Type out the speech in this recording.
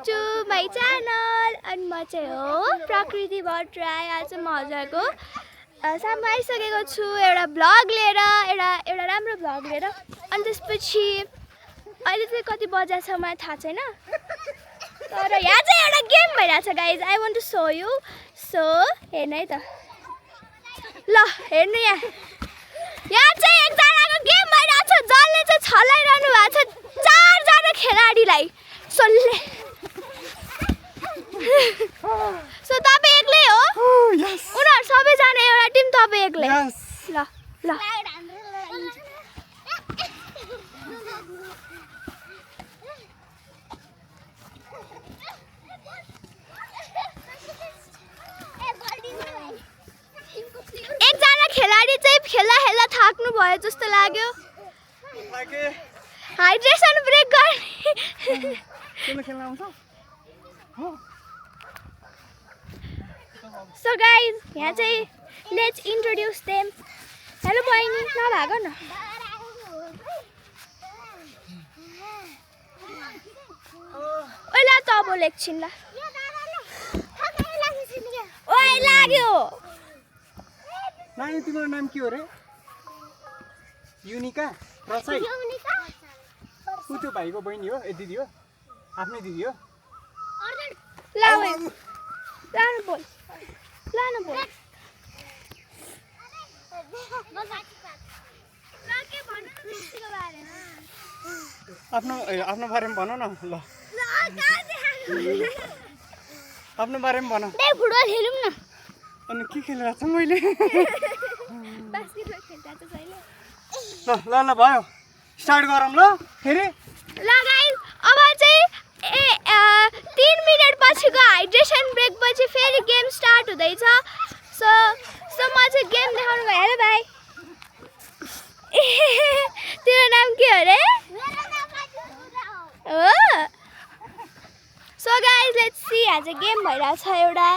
To my channel अनि म चाहिँ हो प्रकृति भट्टराई। आज म हजुरको सामु आइसकेको छु एउटा भ्लग लिएर, एउटा राम्रो भ्लग लिएर। अनि त्यसपछि अहिले चाहिँ कति बजा छ मलाई थाहा छैन, तर यहाँ चाहिँ एउटा गेम भइरहेछ guys. I want to show you, so हेर्नु है त, ल हेर्नु यहाँ चाहिँ एकजनाको गेम भइरहेछ जसले चाहिँ छलाइरहनु भएको छ 4 जना खेलाडीलाई। सो तपाईँ एक्लै हो? उनीहरू सबैजना एउटा टिम, तपाईँ एक्लै? ल ल एकजना खेलाडी चाहिँ खेल्दा थाक्नु भयो जस्तो लाग्यो। हाइड्रेसन ब्रेक गर्ने। सो गाइज यहाँ चाहिँ लेट्स इन्ट्रोड्युस देम। हेलो बहिनी, नभाग न। ओइला त अब एकछिन ल। ओइ लाग्यो। नानी तिम्रो नाम के हो रे? युनिका रसाई? ऊ त्यो भाइको बहिनी हो? ए दिदी हो? आफ्नै दिदी हो? लानु बोल। आफ्नो बारेमा भन न ल। आफ्नो बारेमा भन। फुटबल खेलौँ न। अनि के खेलिरहेको छु मैले? बास्केटबल खेल्दा त छैन। ल भयो, स्टार्ट गरौँ ल फेरि। ल गाइस अब चाहिँ 3 मिनेट पछिको हाइड्रेसन ब्रेक पछि फेरि गेम स्टार्ट हुँदैछ। सो म चाहिँ गेम देखाउनु भयो। हेलो भाइ, तेरो नाम के हो रे? हो। सो गाइस लेट्स सी, आज गेम भइरहेछ एउटा।